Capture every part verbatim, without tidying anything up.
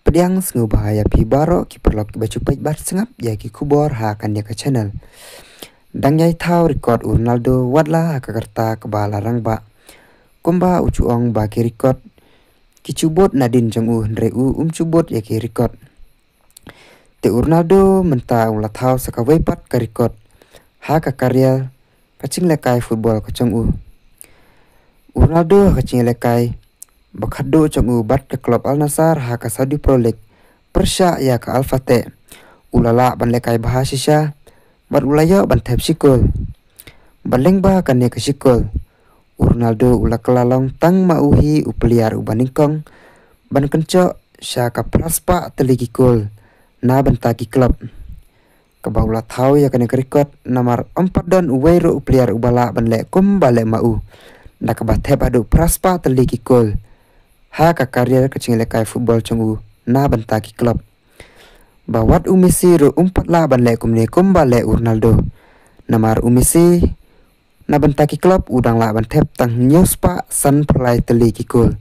Pdiang sngewbha ïa phi baroh ki paralok kiba ju peit bad sngap ïa ki khubor ha kane ka channel. Dang ïai thaw record u Ronaldo wat la ha ka rta kaba la rangbah. Kumba u ju ong ba ki record ki ju bud nadien jong u, hynrei u um ju bud ïa ki record. Te u Ronaldo mynta u la thaw sa kawei pat ka record ha ka career ka jinglehkai football ka jong u. U Ronaldo ha ka jinglehkai ba khatduh jong u bad ka club Al Nassr ha ka Saudi Pro League pyrshah ïa ka Al Fateh, u la lah ban lehkai bha shisha bad u la ïoh ban thep shi kol. Bad lyngba kane ka shi kol, u Ronaldo u la kylla long tang ma u hi u player uba nyngkong ban kynjoh sha ka phra spah tylli ki kol na bynta ki club. Kaba u la thaw ïa kane ka record namar ym pat don uwei ruh u player uba lah ban leh kumba leh ma u, da kaba thep haduh phra spah tylli ki kol ha ka career ka jinglehkai football jong u na bynta ki club. Ba wat u Messi ruh um pat lah ban leh kumne kumba leh u Ronaldo. Namar u Messi na bynta ki club u dang lah ban thep tang hynñiew spah sanphew lai tylli ki kol.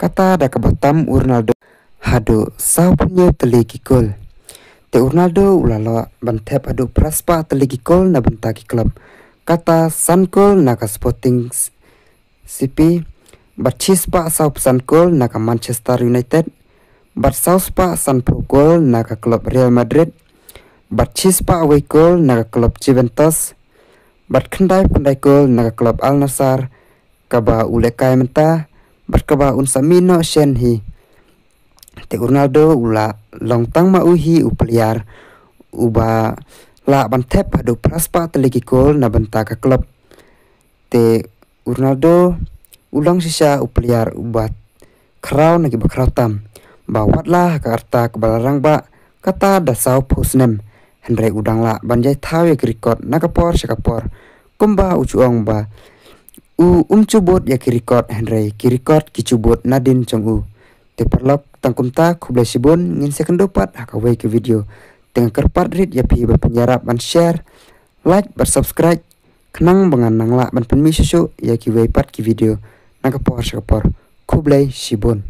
Kata da kaba tam u Ronaldo haduh sawphew hynñiew tylli ki kol. Te u Ronaldo u la lah ban thep haduh phra spah tylli ki kol na bynta ki club. Kata san kol na ka Sporting C P, bad shi spah sawphew san kol na ka Manchester United, bad saw spah sanphew kol na ka club Real Madrid, bad shi spah wei kol na ka club Juventus, bad khyndai phew khyndai kol na ka club Al Nassr, kaba u lehkai mynta bad kaba un sa mih noh shen hi. Te u Ronaldo u la long tang ma u hi u player uba lah ban thep haduh phra spah tylli ki kol na bynta ka club. Te u Ronaldo u long shisha u player uba khraw na kiba khraw tam. Ba wat la ha ka rta kaba la rangbah kata da sawphew snem, hynrei u dang lah ban ïai thaw ïa ki record na ka por sha ka por. Kumba u ju ong ba u um ju bud ïa ki record, hynrei ki record ki ju bud nadien jong u. Te paralok, tang kumta, khublei shibun, ngin sa ïakynduh pat ha kawei ka video. Te nga kyrpad rit ïa phi ba phin ïarap ban share, like bad subscribe, khnang ba ngan nang lah ban pynmih shuh shuh ïa kiwei pat ki video na ka por sha ka por. Khublei shibun.